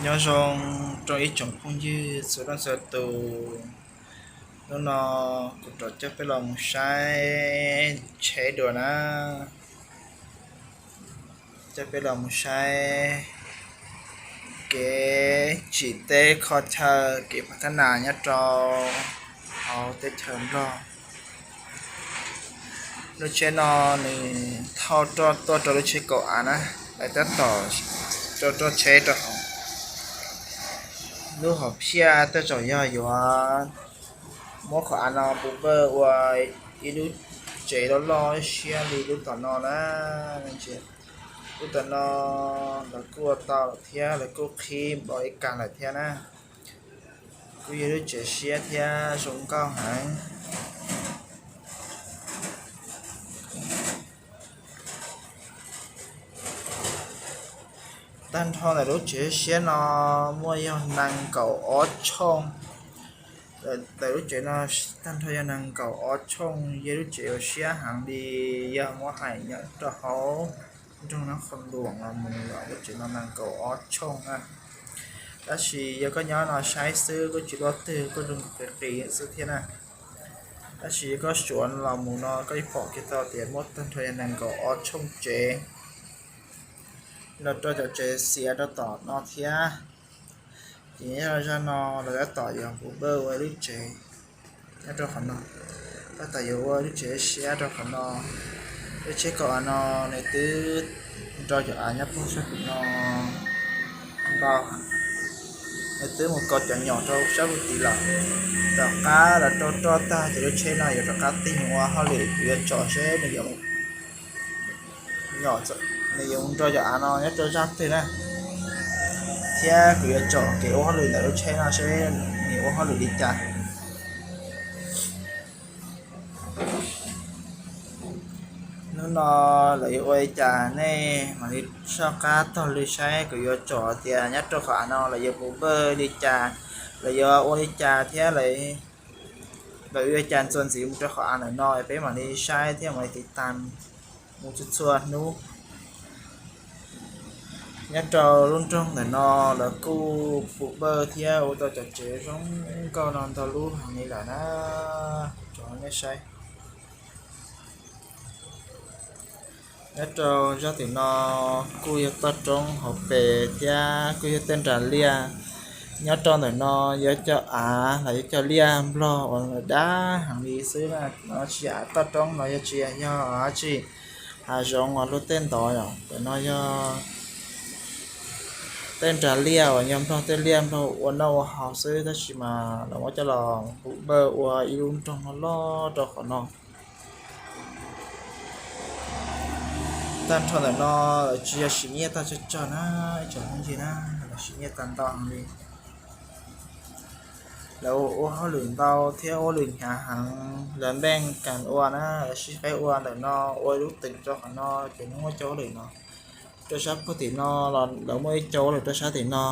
Nyob zoo rau ib tsoom phooj ywg txhua leej txhua tus, hnub no kuv rov coj peb los mus saib tsheb dua na. Coj peb los mus saib kev tsim teb kho chaw, kev phav thab nas nyob rau hauv teb chaws Nplog. Lub tsheb no nws thauj roj tuaj rau lub tsheb kaum av na, lawv tab tom rau roj tsheb rau hauv. Lub hom phiaj tej zaum yog yuav muab qhov av no puv pawj ua ib lub tsev loj loj siab li lub tom no na. Lub tom no lawv kuj ua tau lawm thiab lawv kuj qhib npau ib kas lawm thiab na. Kuj yog lub tsev siab thiab zoo nkauj heev. Tag nrho ntawm lub tsev siab no muaj yog nees nkaum ob tshooj. Ntawm lub tsev no tag nrho yog nees nkaum ob tshooj, yog lub tsev uas siab heev li, yog muab hais nyob rau hauv nroog Nab Qhoos Luam los mus los lub tsev no nees nkaum ob tshooj na. Tab sis yog koj nyob no saib xwb kuj tsis luaj twg, kuj zoo qis qis xwb thiab na. Tab sis yog koj suav los mus no koj yeej pom kiag tau tias muaj tag nrho yog nees nkaum ob tshooj tsev los rau cov tsev xiav rau tom no thiab. Ces nyob zaj no lawv tab tom yuav puv pawj ua lub tsev nyob rau qhov no, tab tom yuav ua lub tsev siab rau qhov no. Lub tsheb kaum av no nws twb nrau cov av nyob puag sab tim no ntau, nws twb mus kaus cov nyom rau sab puag tim lawm. Tom qab lawv rau roj tag ces lub tsheb no yuav rov qab tig mus ua hauj lwm, kuv yuav tsom seb nws yuav nws yuav nrau cov av no nyob rau zaj twg na, thiab kuv yuav tsom kev ua hauj lwm ntawm lub tsheb no seb nws ua hauj lwm li cas. Hnub no lawv yuav ua li cas nej mam li soj qab taug lw saib, kuv yuav tsom tias nyob rau qhov av no lawv yuav puv pawj li cas, lawv yuav ua li cas thiab lawv yuav ua li cas txuas ntxiv mus rau qhov av ntawm no, peb mam li saib thiab mam li tiv tas mus txhua txhua hnub. Nyob rau lub nroog ntawm no lawv kuj puv pawj thiab ua tau cov tsev zoo nkauj no ntau lub heev li lawm na, rau nej saib. Nyob rau zaj tim no kuj yog toj roob hauv pes thiab kuj yog tej nras liaj. Nyob rau ntawm no yuav cov av los yog cov liaj nplog uas dab heev li xwb na, no tsis yog av toj roob los yog tsis yog dab tsi, hav zoov uas luag tej ntov yom. Ntawm no yog tej nras liaj uas yog nplog tej liaj nplog ua noj ua haus xwb, tab sis mas lawv muab coj los puv pawj ua ib lub nroog loj loj rau qhov no. Tag nrho ntawm no lawv tsis yog siv nyiaj tag tsawg tsawg na, ib tsoom phooj ywg na, lawv siv nyiaj tag ntau heev li. Lawv ua hauj lwm ntau thiab ua hauj lwm hnyav heev, lawv npeej kas ua na, lawv sib faib ua ntawm no, ua lub teem rau qhov no, ces muaj cov hauj lwm no. Rau sab puag tim no los lawv muaj ib co hauj lwm rau sab tim no.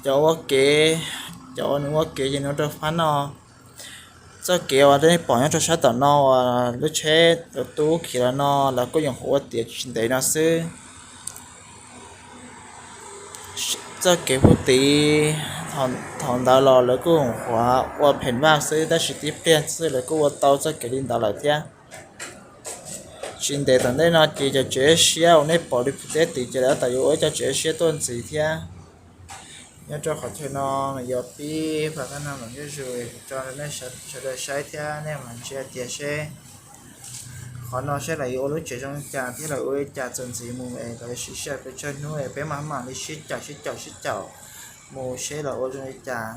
Cov ua kev, cov uas nws ua kev ces nws rau fab no. Txoj kev uas nej pom nyob rau sab tom no uas lub tsheb tub khiav los no, lawv kuj nyuam qhuav ua tiav tsis ntev no xwb. Txoj kev puag tid, thaum ntawd los lawv kuj nyuam qhuav ua pheem vaj xwb, tab sis tib pliag xwb lawv kuj ua tau txoj kev li ntawd lawm thiab. Tsis ntev tom ntej no ces cov tsev siab uas nej pom li puag teb tid ces lawv tab tom yuav ua ib co tsev siab tuaj ntxiv thiab. Nyob rau qhov chaw no mas yuav pib pab thab no mas zuj zus, kuv tso rau nej sawv daws saib thiab nej mam ntsia tias seb qhov no seb lawv yuav ua lub tsev zoo li cas thiab lawv ua li cas txuas ntxiv mus es lawv siv sij hawm pes tsawg hnub es peb mam mam li sib caum sib caum sib caum mus seb lawv ua zoo li cas.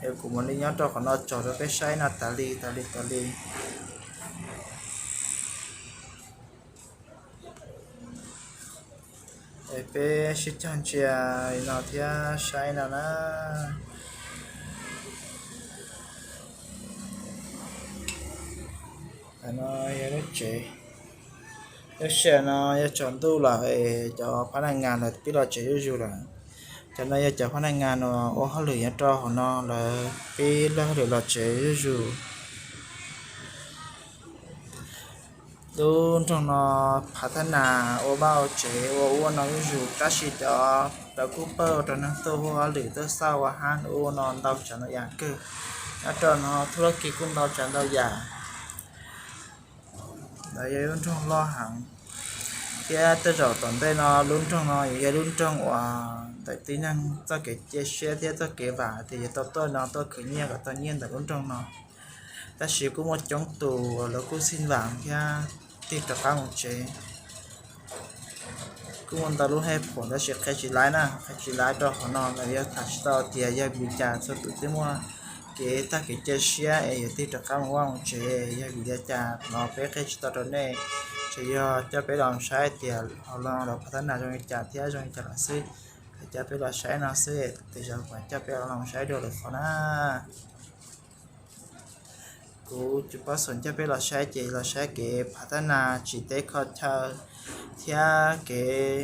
Es kuv mam li nyob rau qhov no tso rau peb saib no tas li tas li tas li. Es peb sib cog ntsia li no thiab saib no na. Qhov no yog lub tsev. Lub sij hawm no yog tsaus ntuj lawm es cov phab naj ngas lawv pib los tsev zuj zus lawm. Cov no yog cov phab naj ngas uas ua hauj lwm nyob rau hauv no, lawv pib lawb hauj lwm los tsev zuj zus. Lub nroog no phav thab nas ua vaj ua tsev ua ua no zuj zus, tab sis cov lawv kuj pawj rau neeg tuaj hu hauj lwm tuaj xauj ua hab ua no ntau tsav ntau yam kawg. Nyob rau no thuj lab kis kuj ntau tsav ntau yam. Lawv yog lub nroog loj heev, thiab tej zaum tom ntej no lub nroog no yog lub nroog uas ntawm tib neeg txoj kev cia siab thiab txoj kev vam tias yuav tau tuaj no tuaj khwv nyiaj kom tau nyiaj ntawm lub nroog no. Tab sis kuj muaj coob tus lawv kuj xij vam thiab tig rov qab mus tsev. Kuj muaj ntau lub hej phuam tab sis qhia tsis laib na, qhia tsis laib rau qhov no lawv yuav tham tsis tau tias yog vim li cas txhua tus thiaj muaj kev tag kev cia siab es yuav tig rov qab mus vaj mus tsev, yog vim li cas no peb qhia tsis tau rau nej. Tsuas yog coj peb los saib tias hauv no lawv phav thab nas zoo li cas thiab zoo li cas lawm xwb. Coj peb los saib no xwb, tej zaum kuv coj peb los saib dua lwm qhov na. Kuv cov pab xom coj peb los saib ces los saib kev phav thab nas tsim teb kho chaw thiab kev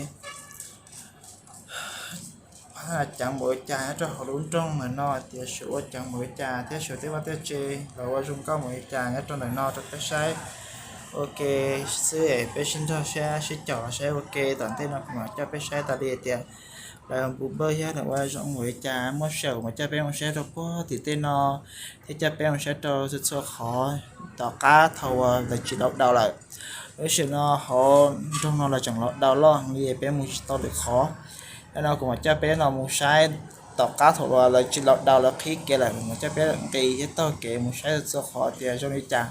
phav thab nas ceev npaum li cas nyob rau hauv lub nroog ntawm no, tias suav ua ceev npaum li cas thiab suav tej vaj tej tsev los ua zoo nkauj npaum li cas nyob rau ntawm no rau peb saib ua ke xwb es peb sib nrog saib sib caum saib ua ke. Tom ntej no kuv mam coj peb saib tas li tias lawv npu npawj thiab lawv ua zoo npaum li cas. Muab sij hawm kuv mam coj peb mus saib rau puag tim tej no thiab coj peb mus saib rau txhua txhua qhov tom qab thaum uas lawv tsis lockdown lawm. Lub sij hawm no hauv nroog no lawv tseem lockdown loj heev li peb mus tsis tau lwm qhov. Yog no kuv mam coj peb no mus saib tom qab thaum uas lawv tsis lockdown lawv qhib kev lawm, kuv mam coj peb nqis thiab taug kev mus saib txhua qhov tias zoo li cas.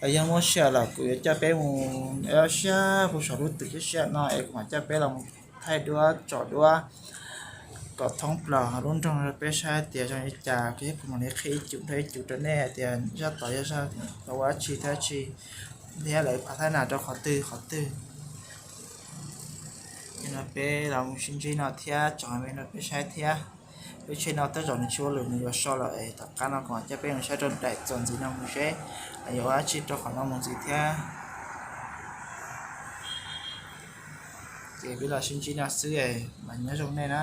Los yog muab sij hawm lawm kuv yuav coj peb mus, siab puag saum lub twm siab siab no es kuv mam coj peb los mus thaij duab tsom duab kom thoob plaws lub nroog rau peb saib tias zoo li cas, thiab kuv mam li qhia ib cum rau ib cum rau nej tias zaj tod yog zaj tau ua dab tsi thiab dab tsi, thiab lawv phav thab nas rau qhov twg qhov twg. Yog no peb los mus sib ntsib no thiab tsom me no peb saib thiab. Lub tsheb no tej zaum nws tsis ua lawm, nws yuav so lawm es tom qab no kuv mam coj peb mus saib rau daim txuas ntxiv no mus seb yuav ua dab tsi rau qhov no mus ntxiv thiab. Ces peb los sib ntsib no xwb, mas nyob zoo nej na.